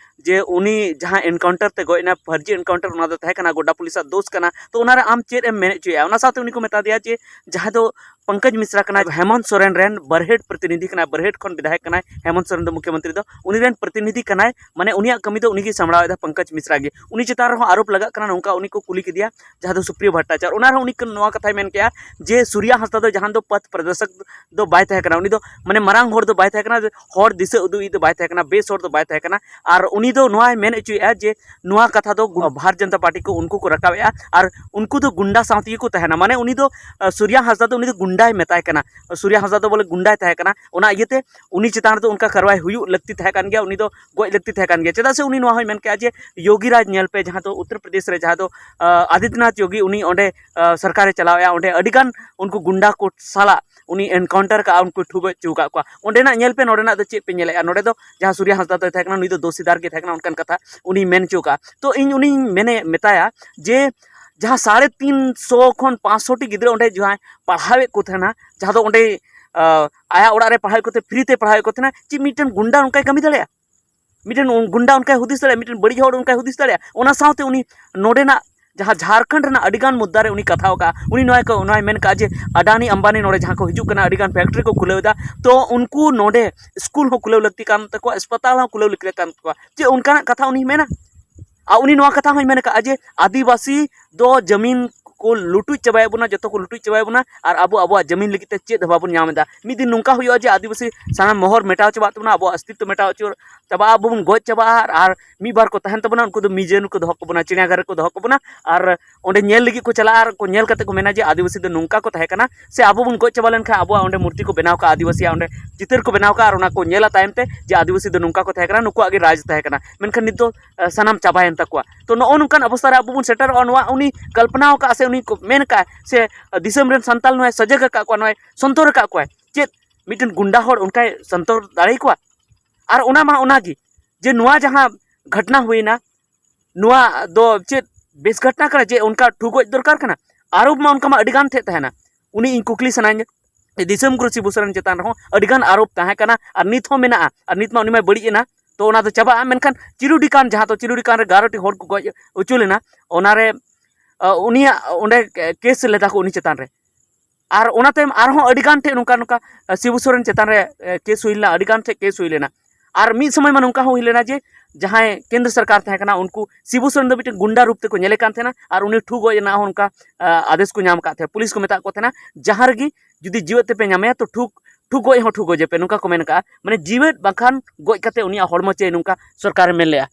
ᱡᱮ ᱩᱱᱤ ᱡᱟᱦᱟᱸ ᱮᱱᱠᱟᱣᱩᱱᱴᱟᱨ ᱛᱮ ᱜᱚᱡ ᱮᱱᱟ, ᱯᱷᱟᱹᱨᱡᱤ ᱮᱱᱠᱟᱣᱩᱱᱴᱟᱨ, ᱚᱱᱟ ᱫᱚ ᱛᱟᱦᱮᱸ ᱠᱟᱱᱟ, ᱜᱚᱰᱟ ᱯᱩᱞᱤᱥᱟᱜ ᱫᱳᱥ ᱠᱟᱱᱟ᱾ ᱛᱚ ᱚᱱᱟᱨᱮ ᱟᱢ ᱪᱮᱫ ᱮᱢ ᱢᱮᱱ ᱦᱚᱪᱚᱭᱟ? ᱚᱱᱟ ᱥᱟᱶᱛᱮ ᱩᱱᱤ ᱠᱚ ᱢᱮᱛᱟ ᱫᱮᱭᱟ ᱡᱮ ᱡᱟᱦᱟᱸᱭ ᱫᱚ ᱯᱚᱝᱠᱚᱡᱽ ᱢᱤᱥᱨᱟ ᱠᱟᱱᱟᱭ, ᱦᱮᱢᱚᱱᱛ ᱥᱚᱨᱮᱱ ᱨᱮᱱ ᱵᱟᱨᱦᱮᱴ ᱯᱨᱚᱛᱤᱱᱤᱫᱷᱤ ᱠᱟᱱᱟᱭ, ᱵᱟᱨᱦᱮᱴ ᱠᱷᱚᱱ ᱵᱤᱫᱷᱟᱭᱚᱠ ᱠᱟᱱᱟᱭ ᱦᱮᱢᱚᱱᱛ ᱥᱚᱨᱮᱱ ᱫᱚ ᱢᱩᱠᱷᱭᱚᱢᱚᱱᱛᱨᱤ ᱫᱚ, ᱩᱱᱤ ᱨᱮᱱ ᱯᱨᱚᱛᱤᱱᱤᱫᱷᱤ ᱠᱟᱱᱟᱭ, ᱢᱟᱱᱮ ᱩᱱᱤᱭᱟᱜ ᱠᱟᱹᱢᱤ ᱫᱚ ᱩᱱᱤᱜᱮ ᱥᱟᱢᱵᱲᱟᱣ ᱮᱫᱟ ᱯᱚᱝᱠᱚᱡᱽ ᱢᱤᱥᱨᱟ ᱜᱮ᱾ ᱩᱱᱤ ᱪᱮᱛᱟᱱ ᱨᱮᱦᱚᱸ ᱟᱨᱳᱯ ᱞᱟᱜᱟᱜ ᱠᱟᱱᱟ, ᱱᱚᱝᱠᱟ ᱩᱱᱤ ᱠᱚ ᱠᱩᱞᱤ ᱠᱮᱫᱮᱭᱟ, ᱡᱟᱦᱟᱸ ᱫᱚ ᱥᱩᱯᱨᱤᱭᱚ ᱵᱷᱚᱴᱴᱟᱪᱟᱨ᱾ ᱚᱱᱟ ᱨᱮᱦᱚᱸ ᱩᱱᱤ ᱱᱚᱣᱟ ᱠᱟᱛᱷᱟᱭ ᱢᱮᱱ ᱠᱮᱜᱼᱟ ᱡᱮ ᱥᱩᱨᱭᱟ ᱦᱟᱸᱥᱫᱟ ᱫᱚ ᱡᱟᱦᱟᱸ ᱫᱚ ᱯᱚᱛᱷ ᱯᱨᱚᱫᱚᱨᱥᱚᱠ ᱫᱚ ᱵᱟᱭ ᱛᱟᱦᱮᱸ ᱠᱟᱱᱟ, ᱩᱱᱤ ᱫᱚ ᱢᱟᱱᱮ ᱢᱟᱨᱟᱝ ᱦᱚᱲ ᱫᱚ ᱵᱟᱭ ᱛᱟᱦᱮᱸ ᱠᱟᱱᱟ, ᱦᱚᱲ ᱫᱤᱥᱟᱹ ᱩᱫᱩᱜ ᱤᱡ ᱫᱚ ᱵᱟᱭ ᱛᱟᱦᱮᱸ ᱠᱟᱱᱟ, ᱵᱮᱥ ᱦᱚᱲ ᱫᱚ ᱵᱟᱭ ᱛᱟᱦᱮᱸ ᱠᱟᱱᱟ᱾ ᱟᱨ ᱩᱱᱤ ᱫᱚ ᱱᱚᱣᱟᱭ ᱢᱮᱱ ᱦᱚᱪᱚᱭᱮᱫᱼᱟ ᱡᱮ ᱱᱚᱣᱟ ᱠᱟᱛᱷᱟ ᱫᱚ ᱜᱩ-, ᱵᱷᱟᱨᱚᱛ ᱡᱚᱱᱚᱛᱟ ᱯᱟᱨᱴᱤ ᱠᱚ ᱩᱱᱠᱩ ᱠᱚ ᱨᱟᱠᱟᱵᱮᱜᱼᱟ ᱟᱨ ᱩᱱᱠᱩ ᱫᱚ ᱜᱩᱱᱰᱟ ᱥᱟᱶ ᱛᱮᱜᱮ ᱠᱚ ᱛᱟᱦᱮᱱᱟ᱾ ᱢᱟᱱᱮ ᱩᱱᱤ ᱫᱚ, ᱟᱸ, ᱥᱩᱨᱭᱟ ᱦᱟᱸᱥᱫᱟ ᱫᱚ ᱩᱱᱤ ᱫᱚ ᱜᱩᱱᱰᱟᱭ ᱢᱮᱛᱟᱭ ᱠᱟᱱᱟ, ᱥᱩᱨᱭᱟ ᱦᱟᱸᱥᱫᱟ ᱫᱚ ᱵᱚᱞᱮ ᱜᱩᱱᱰᱟᱭ ᱛᱟᱦᱮᱸ ᱠᱟᱱᱟ᱾ ᱚᱱᱟ ᱤᱭᱟᱹᱛᱮ ᱩᱱᱤ ᱪᱮᱛᱟᱱ ᱨᱮᱫᱚ ᱚᱱᱠᱟ ᱠᱟᱨᱣᱟᱭ ᱦᱩᱭᱩᱜ ᱞᱟᱹᱠᱛᱤ ᱛᱟᱦᱮᱸ ᱠᱟᱱ ᱜᱮᱭᱟ, ᱩᱱᱤ ᱫᱚ ᱜᱚᱡ ᱞᱟᱹᱠᱛᱤ ᱛᱟᱦᱮᱸ ᱠᱟᱱ ᱜᱮᱭᱟ᱾ ᱪᱮᱫᱟᱜ ᱥᱮ ᱩᱱᱤ ᱱᱚᱣᱟ ᱦᱚᱸᱭ ᱢᱮᱱ ᱠᱮᱜᱼᱟ ᱡᱮ ᱭᱳᱜᱤ ᱨᱟᱡᱽ ᱧᱮᱞ ᱯᱮ, ᱡᱟᱦᱟᱸ ᱫᱚ ᱩᱛᱛᱚᱨ ᱯᱨᱚᱫᱮᱥ ᱨᱮ, ᱡᱟᱦᱟᱸ ᱫᱚ, ᱟᱸ, ᱟᱫᱤᱛᱭᱚᱱᱟᱛᱷ ᱭᱳᱜᱤ, ᱩᱱᱤ ᱚᱸᱰᱮ, ᱟᱸ, ᱥᱚᱨᱠᱟᱨᱮ ᱪᱟᱞᱟᱣᱮᱜᱼᱟ, ᱚᱸᱰᱮ ᱟᱹᱰᱤᱜᱟᱱ ᱩᱱᱠᱩ ᱜᱩᱱᱰᱟ ᱠᱚ ᱥᱟᱞᱟᱜ ᱩᱱᱤ ᱮᱱᱠᱟᱣᱩᱱᱴᱟᱨ ᱠᱟᱜᱼᱟ, ᱩᱱᱠᱩ ᱴᱷᱩ ᱜᱚᱡ ᱦᱚᱪᱚ ᱟᱠᱟᱫ ᱠᱚᱣᱟ᱾ ᱚᱸᱰᱮᱱᱟᱜ ᱧᱮᱞ ᱯᱮ, ᱱᱚᱰᱮᱱᱟᱜ ᱫᱚ ᱪᱮᱫ ᱯᱮ ᱧᱮᱞᱮᱜᱼᱟ? ᱱᱚᱰᱮ ᱫᱚ ᱡᱟᱦᱟᱸ ᱥᱩᱨᱭᱟ ᱦᱟᱸᱥᱫᱟ ᱫᱚᱭ ᱛᱟᱦᱮᱸ ᱠᱟᱱᱟ, ᱱᱩᱭ ᱫᱚ ᱫᱳᱥᱤᱫᱟᱨ ᱜᱮ ᱛᱟᱦᱮᱸ ᱠᱟᱱᱟ, ᱚᱱᱠᱟᱱ ᱠᱟᱛᱷᱟ ᱩᱱᱤᱭ ᱢᱮᱱ ᱦᱚᱪᱚ ᱠᱟᱜᱼᱟ᱾ ᱛᱚ ᱤᱧ ᱩᱱᱤᱧ ᱢᱮᱱᱮ, ᱢᱮᱛᱟᱭᱟ ᱡᱮ ᱡᱟᱦᱟᱸ ᱥᱟᱲᱮ ᱛᱤᱱ ᱥᱚ ᱠᱷᱚᱱ ᱯᱟᱸᱪᱥᱚ ᱴᱤ ᱜᱤᱫᱽᱨᱟᱹ ᱚᱸᱰᱮ ᱡᱟᱦᱟᱸᱭ ᱯᱟᱲᱦᱟᱣᱮᱫ ᱠᱚ ᱛᱟᱦᱮᱱᱟ, ᱡᱟᱦᱟᱸ ᱫᱚ ᱚᱸᱰᱮ, ᱟᱸ, ᱟᱭᱟᱜ ᱚᱲᱟᱜ ᱨᱮ ᱯᱟᱲᱦᱟᱣᱮᱫ ᱠᱚ ᱛᱮ, ᱯᱷᱨᱤ ᱛᱮ ᱯᱟᱲᱦᱟᱣᱮᱫ ᱠᱚ ᱛᱟᱦᱮᱱᱟ, ᱪᱮᱫ ᱢᱤᱫᱴᱮᱱ ᱜᱩᱱᱰᱟ ᱚᱱᱠᱟᱭ ᱠᱟᱹᱢᱤ ᱫᱟᱲᱮᱭᱟᱜᱼᱟ? ᱢᱤᱫᱴᱮᱱ ᱜᱩᱱᱰᱟ ᱚᱱᱠᱟᱭ ᱦᱩᱫᱤᱥ ᱫᱟᱲᱮᱭᱟᱜᱼᱟ? ᱢᱤᱫᱴᱮᱱ ᱵᱟᱹᱲᱤᱡ ᱦᱚᱲ ᱚᱱᱠᱟᱭ ᱦᱩᱫᱤᱥ ᱫᱟᱲᱮᱭᱟᱜᱼᱟ? ᱚᱱᱟ ᱥᱟᱶᱛᱮ ᱩᱱᱤ ᱱᱚᱰᱮᱱᱟᱜ ᱡᱟᱦᱟᱸ ᱡᱷᱟᱲᱠᱷᱚᱸᱰ ᱨᱮᱱᱟᱜ ᱟᱹᱰᱤᱜᱟᱱ ᱢᱩᱫᱽᱫᱟ ᱨᱮ ᱩᱱᱤ ᱠᱟᱛᱷᱟᱣ ᱠᱟᱜᱼᱟ᱾ ᱩᱱᱤ ᱱᱚᱣᱟ ᱠᱚ, ᱱᱚᱣᱟᱭ ᱢᱮᱱ ᱠᱟᱜᱼᱟ ᱡᱮ ᱟᱰᱟᱱᱤ ᱟᱢᱵᱟᱱᱤ ᱱᱚᱰᱮ ᱡᱟᱦᱟᱸ ᱠᱚ ᱦᱤᱡᱩᱜ ᱠᱟᱱᱟ, ᱟᱹᱰᱤᱜᱟᱱ ᱯᱷᱮᱠᱴᱨᱤ ᱠᱚ ᱠᱷᱩᱞᱟᱹᱣ ᱮᱫᱟ, ᱛᱚ ᱩᱱᱠᱩ ᱱᱚᱰᱮ ᱥᱠᱩᱞ ᱦᱚᱸ ᱠᱷᱩᱞᱟᱹᱣ ᱞᱟᱹᱠᱛᱤ ᱠᱟᱱ ᱛᱟᱠᱚᱣᱟ, ᱦᱟᱥᱯᱟᱛᱟᱞ ᱦᱚᱸ ᱠᱷᱩᱞᱟᱹᱣ ᱞᱟᱹᱠᱛᱤ ᱠᱟᱱ ᱛᱟᱠᱚᱣᱟ᱾ ᱪᱮᱫ ᱚᱱᱠᱟᱱᱟᱜ ᱠᱟᱛᱷᱟ ᱩᱱᱤ ᱢᱮᱱᱟ? ᱟᱨ ᱩᱱᱤ ᱱᱚᱣᱟ ᱠᱟᱛᱷᱟ ᱦᱚᱸᱭ ᱢᱮᱱ ᱠᱟᱜᱼᱟ ᱡᱮ ᱟᱹᱫᱤᱵᱟᱹᱥᱤ ᱫᱚ ᱡᱟᱹᱢᱤᱱ ᱠᱚ ᱞᱩᱴᱩᱡ ᱪᱟᱵᱟᱭᱮᱫ ᱵᱚᱱᱟ, ᱡᱚᱛᱚ ᱠᱚ ᱞᱩᱴᱩᱡ ᱪᱟᱵᱟᱭᱮᱫ ᱵᱚᱱᱟ, ᱟᱨ ᱟᱵᱚ ᱟᱵᱚᱣᱟᱜ ᱡᱟᱹᱢᱤᱱ ᱞᱟᱹᱜᱤᱫ ᱛᱮ ᱪᱮᱫ ᱦᱚᱸ ᱵᱟᱵᱚᱱ ᱧᱟᱢ ᱮᱫᱟ᱾ ᱢᱤᱫ ᱫᱤᱱ ᱱᱚᱝᱠᱟ ᱦᱩᱭᱩᱜᱼᱟ ᱡᱮ ᱟᱹᱫᱤᱵᱟᱹᱥᱤ ᱥᱟᱱᱟᱢ ᱢᱚᱦᱚᱨ ᱢᱮᱴᱟᱣ ᱪᱟᱵᱟᱜ ᱛᱟᱵᱚᱱᱟ, ᱟᱵᱚᱣᱟᱜ ᱚᱥᱛᱤᱛᱛᱚ ᱢᱮᱴᱟᱣ ᱦᱚᱪᱚ ᱪᱟᱵᱟᱜᱼᱟ, ᱟᱵᱚ ᱵᱚᱱ ᱜᱚᱡ ᱪᱟᱵᱟᱜᱼᱟ, ᱟᱨ, ᱟᱨ ᱢᱤᱫ ᱵᱟᱨ ᱠᱚ ᱛᱟᱦᱮᱱ ᱛᱟᱵᱚᱱᱟ, ᱩᱱᱠᱩ ᱫᱚ ᱢᱤᱭᱩᱡᱤᱭᱟᱢ ᱨᱮᱠᱚ ᱫᱚᱦᱚ ᱠᱟᱵᱚᱱᱟ, ᱪᱤᱲᱤᱭᱟᱜᱷᱚᱨ ᱨᱮᱠᱚ ᱫᱚᱦᱚ ᱠᱟᱵᱚᱱᱟ, ᱟᱨ ᱚᱸᱰᱮ ᱧᱮᱞ ᱞᱟᱹᱜᱤᱫ ᱠᱚ ᱪᱟᱞᱟᱜᱼᱟ, ᱟᱨ ᱠᱚ ᱧᱮᱞ ᱠᱟᱛᱮ ᱠᱚ ᱢᱮᱱᱟ ᱡᱮ ᱟᱹᱫᱤᱵᱟᱹᱥᱤ ᱫᱚ ᱱᱚᱝᱠᱟ ᱠᱚ ᱛᱟᱦᱮᱸ ᱠᱟᱱᱟ, ᱥᱮ ᱟᱵᱚ ᱵᱚᱱ ᱜᱚᱡ ᱪᱟᱵᱟ ᱞᱮᱱᱠᱷᱟᱱ ᱟᱵᱚᱣᱟᱜ ᱚᱸᱰᱮ ᱢᱩᱨᱛᱤ ᱠᱚ ᱵᱮᱱᱟᱣ ᱠᱟᱜᱼᱟ, ᱟᱹᱫᱤᱵᱟᱹᱥᱤᱭᱟᱜ ᱚᱸᱰᱮ ᱪᱤᱛᱟᱹᱨ ᱠᱚ ᱵᱮᱱᱟᱣ ᱠᱟᱜᱼᱟ, ᱟᱨ ᱚᱱᱟ ᱠᱚ ᱧᱮᱞᱟ ᱛᱟᱭᱚᱢ ᱛᱮ ᱡᱮ ᱟᱹᱫᱤᱵᱟᱹᱥᱤ ᱫᱚ ᱱᱚᱝᱠᱟ ᱠᱚ ᱛᱟᱦᱮᱸ ᱠᱟᱱᱟ, ᱱᱩᱠᱩᱣᱟᱜ ᱜᱮ ᱨᱟᱡᱽ ᱛᱟᱦᱮᱸ ᱠᱟᱱᱟ, ᱢᱮᱱᱠᱷᱟᱱ ᱱᱤᱛ ᱫᱚ, ᱟᱸ, ᱥᱟᱱᱟᱢ ᱪᱟᱵᱟᱭᱮᱱ ᱛᱟᱠᱚᱣᱟ᱾ ᱛᱚ ᱱᱚᱜᱼᱚ ᱱᱚᱝᱠᱟᱱ ᱚᱵᱚᱥᱛᱟ ᱨᱮ ᱟᱵᱚ ᱵᱚᱱ ᱥᱮᱴᱮᱨᱚᱜᱼᱟ, ᱱᱚᱣᱟ ᱩᱱᱤ ᱠᱚᱞᱯᱚᱱᱟ ᱟᱠᱟᱫ ᱥᱮ ᱩᱱᱤ ᱠᱚ ᱢᱮᱱ ᱠᱟᱜᱼᱟ ᱥᱮ ᱫᱤᱥᱚᱢ ᱨᱮᱱ ᱥᱟᱱᱛᱟᱞ ᱱᱚᱣᱟᱭ ᱥᱟᱡᱟᱜ ᱟᱠᱟᱫ ᱠᱚᱣᱟ, ᱱᱚᱣᱟᱭ ᱥᱚᱱᱛᱚᱨ ᱟᱠᱟᱫ ᱠᱚᱣᱟᱭ, ᱪᱮᱫ ᱢᱤᱫᱴᱮᱱ ᱜᱩᱱᱰᱟ ᱦᱚᱲ ᱚᱱᱠᱟᱭ ᱥᱚᱱᱛᱚᱨ ᱫᱟᱲᱮ ᱠᱚᱣᱟ? ᱟᱨ ᱚᱱᱟ ᱢᱟ ᱚᱱᱟᱜᱮ, ᱡᱮ ᱱᱚᱣᱟ ᱡᱟᱦᱟᱸ ᱜᱷᱚᱴᱱᱟ ᱦᱩᱭᱱᱟ, ᱱᱚᱣᱟ ᱫᱚ ᱪᱮᱫ ᱵᱮᱥ ᱜᱷᱚᱴᱱᱟ ᱠᱟᱱᱟ ᱡᱮ ᱚᱱᱠᱟ ᱴᱷᱩ ᱜᱚᱡ ᱫᱚᱨᱠᱟᱨ ᱠᱟᱱᱟ? ᱟᱨᱳᱯ ᱢᱟ ᱚᱱᱠᱟ ᱢᱟ ᱟᱹᱰᱤ ᱜᱟᱱ ᱴᱷᱮᱡ ᱛᱟᱦᱮᱱᱟ᱾ ᱩᱱᱤ ᱤᱧ ᱠᱩᱠᱞᱤ ᱥᱟᱱᱟᱧᱟ, ᱫᱤᱥᱚᱢ ᱜᱩᱨᱩ ᱥᱤᱵᱩ ᱥᱚᱨᱮᱱ ᱪᱮᱛᱟᱱ ᱨᱮᱦᱚᱸ ᱟᱹᱰᱤ ᱜᱟᱱ ᱟᱨᱳᱯ ᱛᱟᱦᱮᱸ ᱠᱟᱱᱟ ᱟᱨ ᱱᱤᱛ ᱦᱚᱸ ᱢᱮᱱᱟᱜᱼᱟ, ᱟᱨ ᱱᱤᱛ ᱢᱟ ᱩᱱᱤ ᱢᱟᱭ ᱵᱟᱹᱲᱤᱡ ᱮᱱᱟ, ᱛᱚ ᱚᱱᱟ ᱫᱚ ᱪᱟᱵᱟᱜᱼᱟ᱾ ᱢᱮᱱᱠᱷᱟᱱ ᱪᱤᱨᱩᱰᱤ ᱠᱟᱱᱰ, ᱡᱟᱦᱟᱸ ᱫᱚ ᱪᱤᱨᱩᱰᱤ ᱠᱟᱱᱰ ᱨᱮ ᱮᱜᱟᱨᱚ ᱴᱤ ᱦᱚᱲ ᱠᱚ ᱜᱚᱡ ᱦᱚᱪᱚ ᱞᱮᱱᱟ, ᱚᱱᱟᱨᱮ ᱟ, ᱩᱱᱤᱭᱟᱜ ᱚᱸᱰᱮ ᱠᱮᱥ ᱞᱮᱫᱟ ᱠᱚ ᱩᱱᱤ ᱪᱮᱛᱟᱱ ᱨᱮ᱾ ᱟᱨ ᱚᱱᱟ ᱛᱟᱭᱚᱢ ᱟᱨᱦᱚᱸ ᱟᱹᱰᱤ ᱜᱟᱱ ᱴᱷᱮᱡ ᱱᱚᱝᱠᱟ ᱱᱚᱝᱠᱟ ᱥᱤᱵᱩ ᱥᱚᱨᱮᱱ ᱪᱮᱛᱟᱱ ᱨᱮ ᱮ, ᱠᱮᱥ ᱦᱩᱭ ᱞᱮᱱᱟ, ᱟᱹᱰᱤ ᱜᱟᱱ ᱴᱷᱮᱡ ᱠᱮᱥ ᱦᱩᱭ ᱞᱮᱱᱟ᱾ ᱟᱨ ᱢᱤᱫ ᱥᱚᱢᱚᱭ ᱢᱟ ᱱᱚᱝᱠᱟ ᱦᱚᱸ ᱦᱩᱭ ᱞᱮᱱᱟ ᱡᱮ ᱡᱟᱦᱟᱸᱭ ᱠᱮᱱᱫᱨᱚ ᱥᱚᱨᱠᱟᱨ ᱛᱟᱦᱮᱸ ᱠᱟᱱᱟ, ᱩᱱᱠᱩ ᱥᱤᱵᱩ ᱥᱚᱨᱮᱱ ᱫᱚ ᱢᱤᱫᱴᱮᱱ ᱜᱩᱱᱰᱟ ᱨᱩᱯ ᱛᱮᱠᱚ ᱧᱮᱞᱮ ᱠᱟᱱ ᱛᱟᱦᱮᱱᱟ ᱟᱨ ᱩᱱᱤ ᱴᱷᱩ ᱜᱚᱡ ᱨᱮᱱᱟᱜ ᱦᱚᱸ ᱚᱱᱠᱟ ᱟ, ᱟᱫᱮᱥ ᱠᱚ ᱧᱟᱢ ᱟᱠᱟᱫ ᱛᱟᱦᱮᱸᱱᱟ᱾ ᱯᱩᱞᱤᱥ ᱠᱚ ᱢᱮᱛᱟᱜ ᱠᱚ ᱛᱟᱦᱮᱱᱟ, ᱡᱟᱦᱟᱸ ᱨᱮᱜᱮ ᱡᱩᱫᱤ ᱡᱤᱣᱮᱫ ᱛᱮᱯᱮ ᱧᱟᱢᱮᱭᱟ ᱛᱚ ᱴᱷᱩ ᱴᱷᱩ ᱜᱚᱡ ᱦᱚᱸ ᱴᱷᱩ ᱜᱚᱡᱮᱯᱮ, ᱱᱚᱝᱠᱟ ᱠᱚ ᱢᱮᱱ ᱠᱟᱜᱼᱟ᱾ ᱢᱟᱱᱮ ᱡᱤᱣᱮᱫ ᱵᱟᱝᱠᱷᱟᱱ ᱜᱚᱡ ᱠᱟᱛᱮ ᱩᱱᱤᱭᱟᱜ ᱦᱚᱲᱢᱚ ᱪᱮ ᱱᱚᱝᱠᱟ ᱥᱚᱨᱠᱟᱨᱮ ᱢᱮᱱ ᱞᱮᱜᱼᱟ᱾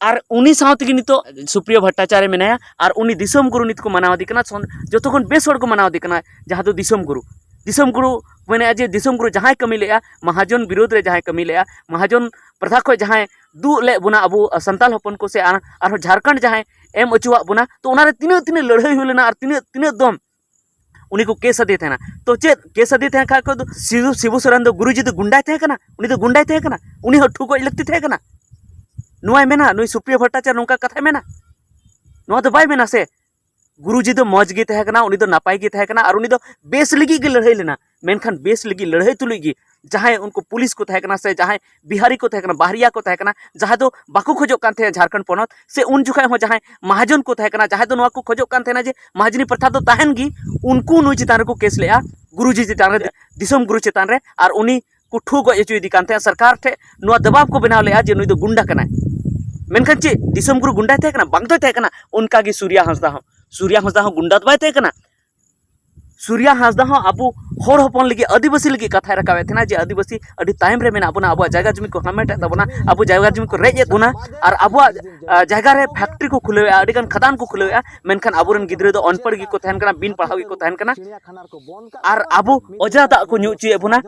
ᱟᱨ ᱩᱱᱤ ᱥᱟᱶ ᱛᱮᱜᱮ ᱱᱤᱛᱚᱜ ᱥᱩᱯᱨᱤᱭᱚ ᱵᱷᱚᱴᱴᱟᱪᱟᱨᱭᱚ ᱢᱮᱱᱟᱭᱟ ᱟᱨ ᱩᱱᱤ ᱫᱤᱥᱚᱢ ᱜᱩᱨᱩ ᱱᱤᱛ ᱠᱚ ᱢᱟᱱᱟᱣ ᱤᱫᱤ ᱠᱟᱱᱟ, ᱥᱚᱱ-, ᱡᱚᱛᱚ ᱠᱷᱚᱱ ᱵᱮᱥ ᱦᱚᱲ ᱠᱚ ᱢᱟᱱᱟᱣ ᱤᱫᱤ ᱠᱟᱱᱟ, ᱡᱟᱦᱟᱸ ᱫᱚ ᱫᱤᱥᱚᱢ ᱜᱩᱨᱩ᱾ ᱫᱤᱥᱚᱢ ᱜᱩᱨᱩ ᱢᱮᱱᱮᱜᱼᱟ ᱡᱮ ᱫᱤᱥᱚᱢ ᱜᱩᱨᱩ ᱡᱟᱦᱟᱸᱭ ᱠᱟᱹᱢᱤ ᱞᱮᱜᱼᱟ, ᱢᱟᱦᱟᱡᱚᱱ ᱵᱤᱨᱳᱫᱷ ᱨᱮ ᱡᱟᱦᱟᱸᱭ ᱠᱟᱹᱢᱤ ᱞᱮᱜᱼᱟ, ᱢᱟᱦᱟᱡᱚᱱ ᱯᱨᱚᱛᱷᱟ ᱠᱷᱚᱱ ᱡᱟᱦᱟᱸᱭ ᱫᱩᱜ ᱞᱮᱫ ᱵᱚᱱᱟ ᱟᱵᱚ ᱥᱟᱱᱛᱟᱲ ᱦᱚᱯᱚᱱ ᱠᱚ ᱥᱮ ᱟᱨ-, ᱟᱨᱦᱚᱸ ᱡᱷᱟᱲᱠᱷᱚᱸᱰ ᱡᱟᱦᱟᱸᱭ ᱮᱢ ᱚᱪᱚᱣᱟᱜ ᱵᱚᱱᱟ, ᱛᱚ ᱚᱱᱟᱨᱮ ᱛᱤᱱᱟᱹᱜ ᱛᱤᱱᱟᱹᱜ ᱞᱟᱹᱲᱦᱟᱹᱭ ᱦᱩᱭ ᱞᱮᱱᱟ ᱟᱨ ᱛᱤᱱᱟᱹᱜ ᱛᱤᱱᱟᱹᱜ ᱫᱚᱢ ᱩᱱᱤ ᱠᱚ ᱠᱮᱥ ᱟᱫᱮ ᱛᱟᱦᱮᱱᱟ᱾ ᱛᱚ ᱪᱮᱫ ᱠᱮᱥ ᱟᱫᱮ ᱛᱟᱦᱮᱸ ᱠᱷᱟᱡ ᱠᱚ ᱫᱚ ᱥᱤᱵᱩ, ᱥᱤᱵᱩ ᱥᱚᱨᱮᱱ ᱫᱚ ᱜᱩᱨᱩᱡᱤ ᱫᱚ ᱜᱩᱱᱰᱟᱭ ᱛᱟᱦᱮᱸ ᱠᱟᱱᱟ? ᱩᱱᱤ ᱫᱚ ᱜᱩᱱᱰᱟᱭ ᱛᱟᱦᱮᱸ ᱠᱟᱱᱟ? ᱩᱱᱤ ᱦᱚᱸ ᱴᱷᱩ ᱜᱚᱡ ᱞᱟᱹᱠᱛᱤ ᱛᱟᱦᱮᱸ ᱠᱟᱱᱟ? ᱱᱚᱣᱟᱭ ᱢᱮᱱᱟ, ᱱᱩᱭ ᱥᱩᱯᱨᱤᱭᱚ ᱵᱷᱚᱴᱴᱟᱪᱟᱨ ᱱᱚᱝᱠᱟ ᱠᱟᱛᱷᱟᱭ ᱢᱮᱱᱟ? ᱱᱚᱣᱟ ᱫᱚ ᱵᱟᱭ ᱢᱮᱱᱟ ᱥᱮ᱾ ᱜᱩᱨᱩᱡᱤ ᱫᱚ ᱢᱚᱡᱽ ᱜᱮ ᱛᱟᱦᱮᱸ ᱠᱟᱱᱟ, ᱩᱱᱤ ᱫᱚ ᱱᱟᱯᱟᱭ ᱜᱮ ᱛᱟᱦᱮᱸ ᱠᱟᱱᱟ ᱟᱨ ᱩᱱᱤ ᱫᱚ ᱵᱮᱥ ᱞᱟᱹᱜᱤᱫ ᱜᱮ ᱞᱟᱹᱲᱦᱟᱹᱭ ᱞᱮᱱᱟ᱾ ᱢᱮᱱᱠᱷᱟᱱ ᱵᱮᱥ ᱞᱟᱹᱜᱤᱫ ᱞᱟᱹᱲᱦᱟᱹᱭ ᱛᱩᱞᱩᱡ ᱜᱮ ᱡᱟᱦᱟᱸᱭ ᱩᱱᱠᱩ ᱯᱩᱞᱤᱥ ᱠᱚ ᱛᱟᱦᱮᱸ ᱠᱟᱱᱟ ᱥᱮ ᱡᱟᱦᱟᱸᱭ ᱵᱤᱦᱟᱨᱤ ᱠᱚ ᱛᱟᱦᱮᱸ ᱠᱟᱱᱟ, ᱵᱟᱦᱨᱤᱭᱟ ᱠᱚ ᱛᱟᱦᱮᱸ ᱠᱟᱱᱟ, ᱡᱟᱦᱟᱸᱭ ᱫᱚ ᱵᱟᱠᱚ ᱠᱷᱚᱡᱚᱜ ᱠᱟᱱ ᱛᱟᱦᱮᱸᱱᱟ ᱡᱷᱟᱲᱠᱷᱚᱸᱰ ᱯᱚᱱᱚᱛ, ᱥᱮ ᱩᱱ ᱡᱚᱠᱷᱚᱱ ᱦᱚᱸ ᱡᱟᱦᱟᱸᱭ ᱢᱟᱦᱟᱡᱚᱱ ᱠᱚ ᱛᱟᱦᱮᱸ ᱠᱟᱱᱟ, ᱡᱟᱦᱟᱸᱭ ᱫᱚ ᱱᱚᱣᱟ ᱠᱚ ᱠᱷᱚᱡᱚᱜ ᱠᱟᱱ ᱛᱟᱦᱮᱸᱱᱟ ᱡᱮ ᱢᱟᱦᱟᱡᱚᱱᱤ ᱯᱨᱚᱛᱷᱟ ᱫᱚ ᱛᱟᱦᱮᱱ ᱜᱮ, ᱩᱱᱠᱩ ᱱᱩᱭ ᱪᱮᱛᱟᱱ ᱨᱮᱠᱚ ᱠᱮᱥ ᱞᱮᱜᱼᱟ, ᱜᱩᱨᱩᱡᱤ ᱪᱮᱛᱟᱱ ᱨᱮ, ᱫᱤᱥᱚᱢ ᱜᱩᱨᱩ ᱪᱮᱛᱟᱱ ᱨᱮ, ᱟᱨ ᱩᱱᱤ ᱠᱚ ᱴᱷᱩ ᱜᱚᱡ ᱦᱚᱪᱚᱭᱮᱫᱮ ᱠᱟᱱ ᱛᱟᱦᱮᱸᱫ᱾ ᱥᱚᱨᱠᱟᱨ ᱴᱷᱮᱱ ᱱᱚᱣᱟ ᱫᱟᱵᱟᱣ ᱠᱚ ᱵᱮᱱᱟᱣ ᱞᱮᱜᱼᱟ ᱡᱮ ᱱᱩᱭ ᱫᱚ ᱜᱩᱱᱰᱟ ᱠᱟᱱᱟᱭ᱾ ᱢᱮᱱᱠᱷᱟᱱ ᱪᱮᱫ ᱫᱤᱥᱚᱢ ᱜᱩᱨᱩ ᱜᱩᱱᱰᱟᱭ ᱛᱟᱦᱮᱸ ᱠᱟᱱᱟ? ᱵᱟᱝ ᱫᱚᱭ ᱛᱟᱦᱮᱸ ᱠᱟᱱᱟ᱾ ᱚᱱᱠᱟ ᱜᱮ ᱥᱩᱨᱭᱟ ᱦᱟᱸᱥᱫᱟ ᱦᱚᱸ, ᱥᱩᱨᱭᱟ ᱦᱟᱸᱥᱫᱟ ᱦᱚᱸ ᱜᱩᱱᱰᱟ ᱫᱚ ᱵᱟᱭ ᱛᱟᱦᱮᱸ ᱠᱟᱱᱟ᱾ ᱥᱩᱨᱭᱟ ᱦᱟᱸᱥᱫᱟ ᱦᱚᱸ ᱟᱵᱚ ᱦᱚᱲ ᱦᱚᱯᱚᱱ ᱞᱟᱹᱜᱤᱫ, ᱟᱹᱫᱤᱵᱟᱹᱥᱤ ᱞᱟᱹᱜᱤᱫ ᱠᱟᱛᱷᱟᱭ ᱨᱟᱠᱟᱵᱮᱫ ᱛᱟᱦᱮᱱᱟ ᱡᱮ ᱟᱹᱫᱤᱵᱟᱹᱥᱤ ᱟᱹᱰᱤ ᱛᱟᱭᱚᱢ ᱨᱮ ᱢᱮᱱᱟᱜ ᱵᱚᱱᱟ, ᱟᱵᱚᱣᱟᱜ ᱡᱟᱭᱜᱟ ᱡᱩᱢᱤ ᱠᱚ ᱦᱟᱢᱮᱴᱮᱫ ᱛᱟᱵᱚᱱᱟ, ᱟᱵᱚ ᱡᱟᱭᱜᱟ ᱡᱩᱢᱤ ᱠᱚ ᱨᱮᱡ ᱮᱫ ᱵᱚᱱᱟ, ᱟᱨ ᱟᱵᱚᱣᱟᱜ, ᱟ, ᱡᱟᱭᱜᱟ ᱨᱮ ᱯᱷᱮᱠᱴᱨᱤ ᱠᱚ ᱠᱷᱩᱞᱟᱹᱣᱮᱫᱼᱟ, ᱟᱹᱰᱤ ᱜᱟᱱ ᱠᱷᱟᱫᱟᱱ ᱠᱚ ᱠᱷᱩᱞᱟᱹᱣᱮᱫᱼᱟ, ᱢᱮᱱᱠᱷᱟᱱ ᱟᱵᱚᱨᱮᱱ ᱜᱤᱫᱽᱨᱟᱹ ᱫᱚ ᱚᱱᱯᱟᱲ ᱜᱮᱠᱚ ᱛᱟᱦᱮᱱ ᱠᱟᱱᱟ, ᱵᱤᱱ ᱯᱟᱲᱦᱟᱣ ᱜᱮᱠᱚ ᱛᱟᱦᱮᱱ ᱠᱟᱱᱟ, ᱟᱨ ᱟᱵᱚ ᱚᱡᱽᱨᱟ ᱫᱟᱜ ᱠᱚ ᱧᱩ ᱦᱚᱪᱚᱭᱮᱫ ᱵᱚᱱᱟ᱾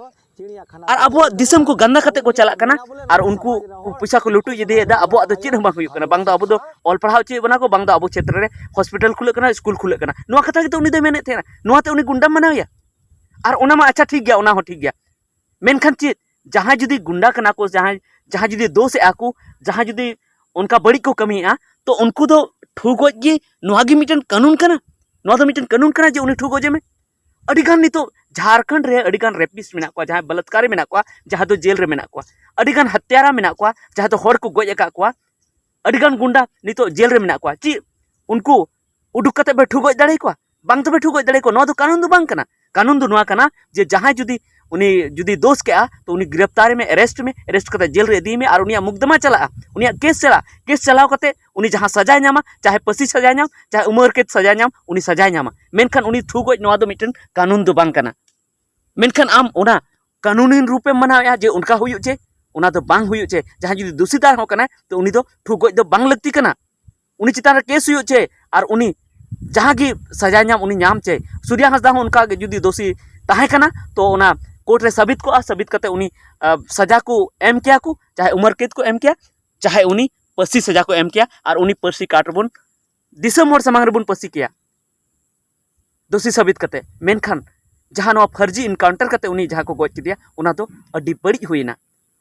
ᱟᱨ ᱟᱵᱚᱣᱟᱜ ᱫᱤᱥᱚᱢ ᱠᱚ ᱜᱟᱱᱫᱟ ᱠᱟᱛᱮ ᱠᱚ ᱪᱟᱞᱟᱜ ᱠᱟᱱᱟ᱾ ᱟᱨ ᱩᱱᱠᱩ ᱯᱚᱭᱥᱟ ᱠᱚ ᱞᱩᱴᱩᱡ ᱤᱫᱤᱭᱮᱫᱟ, ᱟᱵᱚᱣᱟᱜ ᱫᱚ ᱪᱮᱫ ᱦᱚᱸ ᱵᱟᱝ ᱦᱩᱭᱩᱜ ᱠᱟᱱᱟ᱾ ᱵᱟᱝ ᱫᱚ ᱟᱵᱚ ᱫᱚ ᱚᱞ ᱯᱟᱲᱦᱟᱣ ᱦᱚᱪᱚᱭᱮᱫ ᱵᱚᱱᱟ ᱠᱚ, ᱵᱟᱝ ᱫᱚ ᱟᱵᱚ ᱪᱷᱮᱛᱨᱚ ᱨᱮ ᱦᱚᱥᱯᱤᱴᱟᱞ ᱠᱷᱩᱞᱟᱹᱜ ᱠᱟᱱᱟ, ᱥᱠᱩᱞ ᱠᱷᱩᱞᱟᱹᱜ ᱠᱟᱱᱟ᱾ ᱱᱚᱣᱟ ᱠᱟᱛᱷᱟ ᱜᱮᱛᱚ ᱩᱱᱤ ᱫᱚᱭ ᱢᱮᱱᱮᱫ ᱛᱟᱦᱮᱱᱟ᱾ ᱱᱚᱣᱟᱛᱮ ᱩᱱᱤ ᱜᱩᱱᱰᱟᱢ ᱢᱟᱱᱟᱣᱮᱭᱟ? ᱟᱨ ᱚᱱᱟ ᱢᱟ ᱟᱪᱪᱷᱟ ᱴᱷᱤᱠ ᱜᱮᱭᱟ, ᱚᱱᱟ ᱦᱚᱸ ᱴᱷᱤᱠ ᱜᱮᱭᱟ᱾ ᱢᱮᱱᱠᱷᱟᱱ ᱪᱮᱫ, ᱡᱟᱦᱟᱸᱭ ᱡᱩᱫᱤ ᱜᱩᱱᱰᱟ ᱠᱟᱱᱟ ᱠᱚ, ᱡᱟᱦᱟᱸᱭ, ᱡᱟᱦᱟᱸᱭ ᱡᱩᱫᱤ ᱫᱳᱥ ᱮᱫᱼᱟ ᱠᱚ, ᱡᱟᱦᱟᱸᱭ ᱡᱩᱫᱤ ᱚᱱᱠᱟ ᱵᱟᱹᱲᱤᱡ ᱠᱚ ᱠᱟᱹᱢᱤᱭᱮᱫᱼᱟ, ᱛᱚ ᱩᱱᱠᱩ ᱫᱚ ᱴᱷᱩ ᱜᱚᱡ ᱜᱮ, ᱱᱚᱣᱟ ᱜᱮ ᱢᱤᱫᱴᱮᱱ ᱠᱟᱹᱱᱩᱱ ᱠᱟᱱᱟ᱾ ᱱᱚᱣᱟ ᱫᱚ ᱢᱤᱫᱴᱮᱱ ᱠᱟᱹᱱᱩᱱ ᱠᱟᱱᱟ ᱡᱮ ᱩᱱᱤ ᱴᱷᱩ ᱜᱚᱡᱮ ᱢᱮ᱾ ᱟᱹᱰᱤᱜᱟᱱ ᱱᱤᱛᱚᱜ ᱡᱷᱟᱲᱠᱷᱚᱸᱰ ᱨᱮ ᱟᱹᱰᱤᱜᱟᱱ ᱨᱮᱯᱤᱥᱴ ᱢᱮᱱᱟᱜ ᱠᱚᱣᱟ, ᱡᱟᱦᱟᱸᱭ ᱵᱟᱞᱟᱛᱠᱟᱨᱤ ᱢᱮᱱᱟᱜ ᱠᱚᱣᱟ, ᱡᱟᱦᱟᱸ ᱫᱚ ᱡᱮᱞ ᱨᱮ ᱢᱮᱱᱟᱜ ᱠᱚᱣᱟ᱾ ᱟᱹᱰᱤᱜᱟᱱ ᱦᱚᱛᱭᱟᱨᱟ ᱢᱮᱱᱟᱜ ᱠᱚᱣᱟ, ᱡᱟᱦᱟᱸ ᱫᱚ ᱦᱚᱲ ᱠᱚ ᱜᱚᱡ ᱟᱠᱟᱫ ᱠᱚᱣᱟ᱾ ᱟᱹᱰᱤᱜᱟᱱ ᱜᱩᱱᱰᱟ ᱱᱤᱛᱚᱜ ᱡᱮᱞ ᱨᱮ ᱢᱮᱱᱟᱜ ᱠᱚᱣᱟ᱾ ᱪᱮᱫ ᱩᱱᱠᱩ ᱩᱰᱩᱠ ᱠᱟᱛᱮ ᱯᱮ ᱴᱷᱩ ᱜᱚᱡ ᱫᱟᱲᱮ ᱠᱚᱣᱟ? ᱵᱟᱝ ᱛᱚᱵᱮ ᱴᱷᱩ ᱜᱚᱡ ᱫᱟᱲᱮ ᱠᱚᱣᱟ᱾ ᱱᱚᱣᱟ ᱫᱚ ᱠᱟᱹᱱᱩᱱ ᱫᱚ ᱵᱟᱝ ᱠᱟᱱᱟ᱾ ᱠᱟᱹᱱᱩᱱ ᱫᱚ ᱱᱚᱣᱟ ᱠᱟᱱᱟ ᱡᱮ ᱡᱟᱦᱟᱸᱭ ᱡᱩᱫᱤ, ᱩᱱᱤ ᱡᱩᱫᱤ ᱫᱳᱥ ᱠᱮᱜᱼᱟ, ᱛᱚ ᱩᱱᱤ ᱜᱨᱮᱯᱛᱟᱨ ᱢᱮ, ᱮᱨᱮᱥᱴ ᱢᱮ, ᱮᱨᱮᱥᱴ ᱠᱟᱛᱮ ᱡᱮᱞ ᱨᱮ ᱤᱫᱤᱭᱮ ᱢᱮ ᱟᱨ ᱩᱱᱤᱭᱟᱜ ᱢᱩᱠᱫᱚᱢᱟ ᱪᱟᱞᱟᱜᱼᱟ, ᱩᱱᱤᱭᱟᱜ ᱠᱮᱥ ᱪᱟᱞᱟᱜᱼᱟ᱾ ᱠᱮᱥ ᱪᱟᱞᱟᱣ ᱠᱟᱛᱮ ᱩᱱᱤ ᱡᱟᱦᱟᱸ ᱥᱟᱡᱟᱭ ᱧᱟᱢᱟ, ᱪᱟᱦᱮ ᱯᱟᱹᱥᱤ ᱥᱟᱡᱟᱭ ᱧᱟᱢ, ᱪᱟᱦᱮ ᱩᱢᱟᱹᱨ ᱠᱮᱫ ᱥᱟᱡᱟᱭ ᱧᱟᱢ, ᱩᱱᱤ ᱥᱟᱡᱟᱭ ᱧᱟᱢᱟ᱾ ᱢᱮᱱᱠᱷᱟᱱ ᱩᱱᱤ ᱴᱷᱩ ᱜᱚᱡ, ᱱᱚᱣᱟ ᱫᱚ ᱢᱤᱫᱴᱮᱱ ᱠᱟᱹᱱᱩᱱ ᱫᱚ ᱵᱟᱝ ᱠᱟᱱᱟ᱾ ᱢᱮᱱᱠᱷᱟᱱ ᱟᱢ ᱚᱱᱟ ᱠᱟᱹᱱᱩᱱᱤ ᱨᱩᱯᱮᱢ ᱢᱟᱱᱟᱣᱮᱫᱼᱟ ᱡᱮ ᱚᱱᱠᱟ ᱦᱩᱭᱩᱜ ᱪᱮ, ᱚᱱᱟ ᱫᱚ ᱵᱟᱝ ᱦᱩᱭᱩᱜ ᱪᱮ᱾ ᱡᱟᱦᱟᱸᱭ ᱡᱩᱫᱤ ᱫᱩᱥᱤᱫᱟᱨ ᱦᱚᱸ ᱠᱟᱱᱟᱭ, ᱛᱚ ᱩᱱᱤ ᱫᱚ ᱴᱷᱩ ᱜᱚᱡ ᱫᱚ ᱵᱟᱝ ᱞᱟᱹᱠᱛᱤ ᱠᱟᱱᱟ᱾ ᱩᱱᱤ ᱪᱮᱛᱟᱱ ᱨᱮ ᱠᱮᱥ ᱦᱩᱭᱩᱜ ᱪᱮ, ᱟᱨ ᱩᱱᱤ ᱡᱟᱦᱟᱸ ᱜᱮ ᱥᱟᱡᱟ ᱧᱟᱢ, ᱩᱱᱤ ᱧᱟᱢ ᱪᱮ᱾ ᱥᱩᱨᱭᱟ ᱦᱟᱸᱥᱫᱟ ᱦᱚᱸ ᱚᱱᱠᱟ ᱜᱮ ᱡᱩᱫᱤ ᱫᱳᱥᱤ ᱛᱟᱦᱮᱸ ᱠᱟᱱᱟ, ᱛᱚ ᱚᱱᱟ ᱠᱳᱨᱴ ᱨᱮ ᱥᱟᱹᱵᱤᱛ ᱠᱚᱜᱼᱟ, ᱥᱟᱹᱵᱤᱛ ᱠᱟᱛᱮ ᱩᱱᱤ, ᱟᱸ, ᱥᱟᱡᱟ ᱠᱚ ᱮᱢ ᱠᱮᱭᱟ ᱠᱚ, ᱪᱟᱦᱮ ᱩᱢᱟᱹᱨ ᱠᱮᱫ ᱠᱚ ᱮᱢ ᱠᱮᱭᱟ, ᱪᱟᱦᱮ ᱩᱱᱤ ᱯᱟᱹᱥᱤ ᱥᱟᱡᱟ ᱠᱚ ᱮᱢ ᱠᱮᱭᱟ, ᱟᱨ ᱩᱱᱤ ᱯᱟᱹᱥᱤ ᱠᱟᱴ ᱨᱮᱵᱚᱱ, ᱫᱤᱥᱚᱢ ᱦᱚᱲ ᱥᱟᱢᱟᱝ ᱨᱮᱵᱚᱱ ᱯᱟᱹᱥᱤ ᱠᱮᱭᱟ ᱫᱳᱥᱤ ᱥᱟᱹᱵᱤᱛ ᱠᱟᱛᱮ᱾ ᱢᱮᱱᱠᱷᱟᱱ ᱡᱟᱦᱟᱸ ᱱᱚᱣᱟ ᱯᱷᱟᱹᱨᱡᱤ ᱮᱱᱠᱟᱣᱩᱱᱴᱟᱨ ᱠᱟᱛᱮ ᱩᱱᱤ ᱡᱟᱦᱟᱸ ᱠᱚ ᱜᱚᱡ ᱠᱮᱫᱮᱭᱟ, ᱚᱱᱟ ᱫᱚ ᱟᱹᱰᱤ ᱵᱟᱹᱲᱤᱡ ᱦᱩᱭᱱᱟ᱾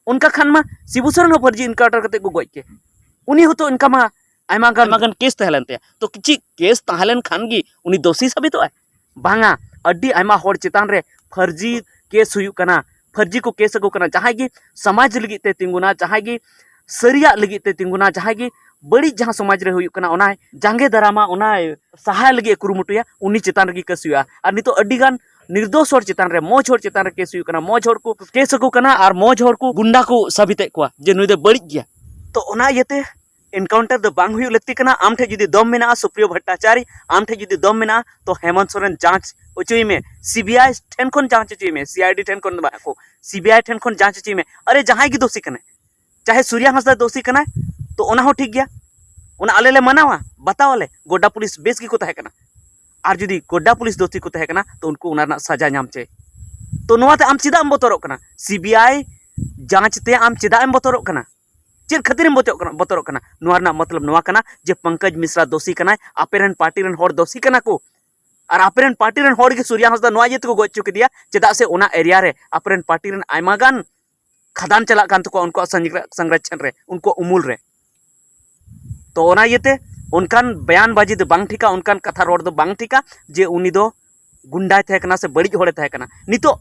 ᱚᱱᱠᱟ ᱠᱷᱟᱱ ᱢᱟ ᱥᱤᱵᱩ ᱥᱚᱨᱮᱱ ᱦᱚᱸ ᱯᱷᱟᱹᱨᱡᱤ ᱮᱱᱠᱟᱣᱩᱱᱴᱟᱨ ᱠᱟᱛᱮ ᱠᱚ ᱜᱚᱡ ᱠᱮ᱾ ᱩᱱᱤ ᱦᱚᱸᱛᱚ ᱚᱱᱠᱟ ᱢᱟ ᱟᱭᱢᱟ ᱜᱟᱱ, ᱟᱭᱢᱟ ᱜᱟᱱ ᱠᱮᱥ ᱛᱟᱦᱮᱸ ᱞᱮᱱ ᱛᱟᱭᱟ᱾ ᱛᱚ ᱪᱮᱫ ᱠᱮᱥ ᱛᱟᱦᱮᱸ ᱞᱮᱱ ᱠᱷᱟᱱ ᱜᱮ ᱩᱱᱤ ᱫᱳᱥᱤ ᱥᱟᱵᱤᱛᱚᱜᱼᱟᱭ? ᱵᱟᱝᱟ, ᱟᱹᱰᱤ ᱟᱭᱢᱟ ᱦᱚᱲ ᱪᱮᱛᱟᱱ ᱨᱮ ᱯᱷᱟᱹᱨᱡᱤ ᱠᱮᱥ ᱦᱩᱭᱩᱜ ᱠᱟᱱᱟ, ᱯᱷᱟᱹᱨᱡᱤ ᱠᱚ ᱠᱮᱥ ᱟᱠᱚ ᱠᱟᱱᱟ᱾ ᱡᱟᱦᱟᱸᱭ ᱜᱮ ᱥᱚᱢᱟᱡᱽ ᱞᱟᱹᱜᱤᱫ ᱛᱮ ᱛᱤᱸᱜᱩᱱᱟ, ᱡᱟᱦᱟᱸᱭ ᱜᱮ ᱥᱟᱹᱨᱤᱭᱟᱜ ᱞᱟᱹᱜᱤᱫ ᱛᱮ ᱛᱤᱸᱜᱩᱱᱟ, ᱡᱟᱦᱟᱸᱭ ᱜᱮ ᱵᱟᱹᱲᱤᱡ ᱡᱟᱦᱟᱸ ᱥᱚᱢᱟᱡᱽ ᱨᱮ ᱦᱩᱭᱩᱜ ᱠᱟᱱᱟ, ᱚᱱᱟᱭ ᱡᱟᱸᱜᱮ ᱫᱟᱨᱟᱢᱟ, ᱚᱱᱟᱭ ᱥᱟᱦᱟᱭ ᱞᱟᱹᱜᱤᱫ ᱮ ᱠᱩᱨᱩᱢᱩᱴᱩᱭᱟ, ᱩᱱᱤ ᱪᱮᱛᱟᱱ ᱨᱮᱜᱮ ᱠᱮᱥ ᱦᱩᱭᱩᱜᱼᱟ᱾ ᱟᱨ ᱱᱤᱛᱚᱜ ᱟᱹᱰᱤ ᱜᱟᱱ ᱱᱤᱨᱫᱳᱥ ᱦᱚᱲ ᱪᱮᱛᱟᱱ ᱨᱮ, ᱢᱚᱡᱽ ᱦᱚᱲ ᱪᱮᱛᱟᱱ ᱨᱮ ᱠᱮᱥ ᱦᱩᱭᱩᱜ ᱠᱟᱱᱟ, ᱢᱚᱡᱽ ᱦᱚᱲ ᱠᱚ ᱠᱮᱥ ᱟᱠᱚ ᱠᱟᱱᱟ ᱟᱨ ᱢᱚᱡᱽ ᱦᱚᱲ ᱠᱚ ᱜᱩᱱᱰᱟ ᱠᱚ ᱥᱟᱵᱤᱛᱮᱫ ᱠᱚᱣᱟ ᱡᱮ ᱱᱩᱭ ᱫᱚ ᱵᱟᱹᱲᱤᱡ ᱜᱮᱭᱟ᱾ ᱛᱚ ᱚᱱᱟ ᱤᱭᱟᱹᱛᱮ ᱮᱱᱠᱟᱣᱩᱱᱴᱟᱨ ᱫᱚ ᱵᱟᱝ ᱦᱩᱭᱩᱜ ᱞᱟᱹᱠᱛᱤ ᱠᱟᱱᱟ᱾ ᱟᱢ ᱴᱷᱮᱱ ᱡᱩᱫᱤ ᱫᱚᱢ ᱢᱮᱱᱟᱜᱼᱟ, ᱥᱩᱯᱨᱤᱭᱚ ᱵᱷᱚᱴᱴᱟᱪᱟᱨᱤ, ᱟᱢ ᱴᱷᱮᱱ ᱡᱩᱫᱤ ᱫᱚᱢ ᱢᱮᱱᱟᱜᱼᱟ, ᱛᱚ ᱦᱮᱢᱚᱱᱛ ᱥᱚᱨᱮᱱ ᱡᱟᱸᱪ ᱦᱚᱪᱚᱭ ᱢᱮ, ᱥᱤᱵᱤᱟᱭ ᱴᱷᱮᱱ ᱠᱷᱚᱱ ᱡᱟᱸᱪ ᱦᱚᱪᱚᱭ ᱢᱮ, ᱥᱤᱟᱭᱰᱤ ᱴᱷᱮᱱ ᱠᱷᱚᱱ ᱫᱚ ᱵᱟᱝ, ᱟᱠᱚ ᱥᱤᱵᱤᱟᱭ ᱴᱷᱮᱱ ᱠᱷᱚᱱ ᱡᱟᱸᱪ ᱦᱚᱪᱚᱭ ᱢᱮ᱾ ᱟᱨᱮ, ᱡᱟᱦᱟᱸᱭ ᱜᱮ ᱫᱳᱥᱤ ᱠᱟᱱᱟᱭ, ᱪᱟᱦᱮ ᱥᱩᱨᱭᱟ ᱦᱟᱸᱥᱫᱟ ᱫᱳᱥᱤ ᱠᱟᱱᱟᱭ, ᱛᱚ ᱚᱱᱟ ᱦᱚᱸ ᱴᱷᱤᱠ ᱜᱮᱭᱟ, ᱚᱱᱟ ᱟᱞᱮ ᱞᱮ ᱢᱟᱱᱟᱣᱟ, ᱵᱟᱛᱟᱣᱟᱞᱮ, ᱜᱚᱰᱟ ᱯᱩᱞᱤᱥ ᱵᱮᱥ ᱜᱮᱠᱚ ᱛᱟᱦᱮᱸ ᱠᱟᱱᱟ᱾ ᱟᱨ ᱡᱩᱫᱤ ᱜᱚᱰᱟ ᱯᱩᱞᱤᱥ ᱫᱳᱥᱤ ᱠᱚ ᱛᱟᱦᱮᱸ ᱠᱟᱱᱟ, ᱛᱚ ᱩᱱᱠᱩ ᱚᱱᱟ ᱨᱮᱱᱟᱜ ᱥᱟᱡᱟ ᱧᱟᱢ ᱪᱟᱹᱭ᱾ ᱛᱚ ᱱᱚᱣᱟᱛᱮ ᱟᱢ ᱪᱮᱫᱟᱜ ᱮᱢ ᱵᱚᱛᱚᱨᱚᱜ ᱠᱟᱱᱟ? ᱥᱤᱵᱤᱟᱭ ᱡᱟᱸᱪ ᱛᱮ ᱟᱢ ᱪᱮᱫᱟᱜ ᱮᱢ ᱵᱚᱛᱚᱨᱚᱜ ᱠᱟᱱᱟ? ᱪᱮᱫ ᱠᱷᱟᱹᱛᱤᱨ ᱮᱢ ᱵᱚᱛᱚᱨᱚᱜ ᱠᱟᱱᱟ, ᱵᱚᱛᱚᱨᱚᱜ ᱠᱟᱱᱟ? ᱱᱚᱣᱟ ᱨᱮᱱᱟᱜ ᱢᱚᱛᱞᱚᱵ ᱱᱚᱣᱟ ᱠᱟᱱᱟ ᱡᱮ ᱯᱚᱝᱠᱚᱡᱽ ᱢᱤᱥᱨᱟ ᱫᱳᱥᱤ ᱠᱟᱱᱟᱭ, ᱟᱯᱮ ᱨᱮᱱ ᱯᱟᱨᱴᱤ ᱨᱮᱱ ᱦᱚᱲ ᱫᱳᱥᱤ ᱠᱟᱱᱟ ᱠᱚ᱾ ᱟᱨ ᱟᱯᱮ ᱨᱮᱱ ᱯᱟᱨᱴᱤ ᱨᱮᱱ ᱦᱚᱲ ᱜᱮ ᱥᱩᱨᱭᱟᱱ ᱦᱟᱸᱥᱫᱟ ᱱᱚᱣᱟ ᱤᱭᱟᱹ ᱛᱮᱠᱚ ᱜᱚᱡ ᱦᱚᱪᱚ ᱠᱮᱫᱮᱭᱟ, ᱪᱮᱫᱟᱜ ᱥᱮ ᱚᱱᱟ ᱮᱨᱤᱭᱟ ᱨᱮ ᱟᱯᱮ ᱨᱮᱱ ᱯᱟᱨᱴᱤ ᱨᱮᱱ ᱟᱭᱢᱟ ᱜᱟᱱ ᱠᱷᱟᱫᱟᱱ ᱪᱟᱞᱟᱜ ᱠᱟᱱ ᱛᱟᱠᱚᱣᱟ ᱩᱱᱠᱩᱣᱟᱜ ᱥᱚᱝᱨ-, ᱥᱚᱝᱨᱚᱠᱷᱚᱱ ᱨᱮ, ᱩᱱᱠᱩᱣᱟᱜ ᱩᱢᱩᱞ ᱨᱮ᱾ ᱛᱚ ᱚᱱᱟ ᱤᱭᱟᱹᱛᱮ ᱚᱱᱠᱟᱱ ᱵᱚᱭᱟᱱᱵᱟᱡᱤ ᱫᱚ ᱵᱟᱝ ᱴᱷᱤᱠᱟ, ᱚᱱᱠᱟᱱ ᱠᱟᱛᱷᱟ ᱨᱚᱲ ᱫᱚ ᱵᱟᱝ ᱴᱷᱤᱠᱟ ᱡᱮ ᱩᱱᱤ ᱫᱚ ᱜᱩᱱᱰᱟᱭ ᱛᱟᱦᱮᱸ ᱠᱟᱱᱟ ᱥᱮ ᱵᱟᱹᱲᱤᱡ ᱦᱚᱲᱮ ᱛᱟᱦᱮᱸ ᱠᱟᱱᱟ᱾ ᱱᱤᱛᱚᱜ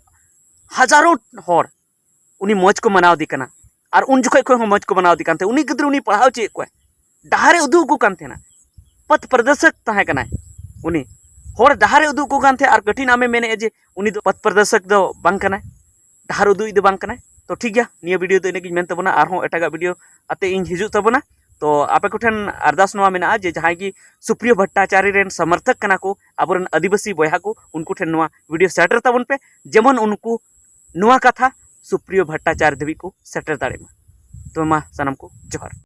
ᱦᱟᱡᱟᱨᱚ ᱦᱚᱲ ᱩᱱᱤ ᱢᱚᱡᱽ ᱠᱚ ᱢᱟᱱᱟᱣ ᱫᱮ ᱠᱟᱱᱟ, ᱟᱨ ᱩᱱ ᱡᱚᱠᱷᱚᱡ ᱠᱷᱚᱱ ᱦᱚᱸ ᱢᱚᱡᱽ ᱠᱚ ᱢᱟᱱᱟᱣ ᱫᱮ ᱠᱟᱱ ᱛᱟᱦᱮᱸ᱾ ᱩᱱᱤ ᱜᱤᱫᱽᱨᱟᱹ ᱩᱱᱤ ᱯᱟᱲᱦᱟᱣ ᱦᱚᱪᱚᱭᱮᱫ ᱠᱚᱣᱟᱭ, ᱰᱟᱦᱟᱨᱮ ᱩᱫᱩᱜ ᱟᱠᱚ ᱠᱟᱱ ᱛᱟᱦᱮᱱᱟ, ᱯᱚᱛᱷ ᱯᱨᱚᱫᱚᱨᱥᱚᱠ ᱛᱟᱦᱮᱸ ᱠᱟᱱᱟᱭ᱾ ᱩᱱᱤ ᱦᱚᱲ ᱰᱟᱦᱟᱨᱮ ᱩᱫᱩᱜ ᱟᱠᱚ ᱠᱟᱱ ᱛᱟᱦᱮᱸ, ᱟᱨ ᱠᱟᱹᱴᱤᱡ ᱟᱢᱮ ᱢᱮᱱᱮᱫᱼᱟ ᱡᱮ ᱩᱱᱤ ᱫᱚ ᱯᱚᱛᱷ ᱯᱨᱚᱫᱚᱨᱥᱚᱠ ᱫᱚ ᱵᱟᱝ ᱠᱟᱱᱟᱭ, ᱰᱟᱦᱟᱨ ᱩᱫᱩᱜ ᱫᱚ ᱵᱟᱝ ᱠᱟᱱᱟᱭ᱾ ᱛᱚ ᱴᱷᱤᱠ ᱜᱮᱭᱟ, ᱱᱤᱭᱟᱹ ᱵᱷᱤᱰᱤᱭᱳ ᱫᱚ ᱤᱱᱟᱹᱜ ᱜᱤᱧ ᱢᱮᱱ ᱛᱟᱵᱚᱱᱟ᱾ ᱟᱨᱦᱚᱸ ᱮᱴᱟᱜᱟᱜ ᱵᱷᱤᱰᱤᱭᱳ ᱟᱛᱮ ᱤᱧ ᱦᱤᱡᱩᱜ ᱛᱟᱵᱚᱱᱟ᱾ ᱛᱚ ᱟᱯᱮ ᱠᱚᱴᱷᱮᱱ ᱟᱨᱫᱟᱥ ᱱᱚᱣᱟ ᱢᱮᱱᱟᱜᱼᱟ ᱡᱮ ᱡᱟᱦᱟᱸᱭ ᱜᱮ ᱥᱩᱯᱨᱤᱭᱚ ᱵᱷᱚᱴᱴᱟᱪᱟᱨᱤ ᱨᱮᱱ ᱥᱚᱢᱚᱨᱛᱷᱚᱠ ᱠᱟᱱᱟ ᱠᱚ, ᱟᱵᱚᱨᱮᱱ ᱟᱹᱫᱤᱵᱟᱹᱥᱤ ᱵᱚᱭᱦᱟ ᱠᱚ, ᱩᱱᱠᱩ ᱴᱷᱮᱱ ᱱᱚᱣᱟ ᱵᱷᱤᱰᱤᱭᱳ ᱥᱮᱴᱮᱨ ᱛᱟᱵᱚᱱ ᱯᱮ, ᱡᱮᱢᱚᱱ ᱩᱱᱠᱩ ᱱᱚᱣᱟ ᱠᱟᱛᱷᱟ ᱥᱩᱯᱨᱤᱭᱚ ᱵᱷᱚᱴᱴᱟᱪᱟᱨᱤ ᱫᱷᱟᱹᱵᱤᱡ ᱠᱚ ᱥᱮᱴᱮᱨ ᱫᱟᱲᱮᱭᱟᱜ ᱢᱟ᱾ ᱛᱚ ᱢᱟ ᱥᱟᱱᱟᱢ ᱠᱚ ᱡᱚᱦᱟᱨ᱾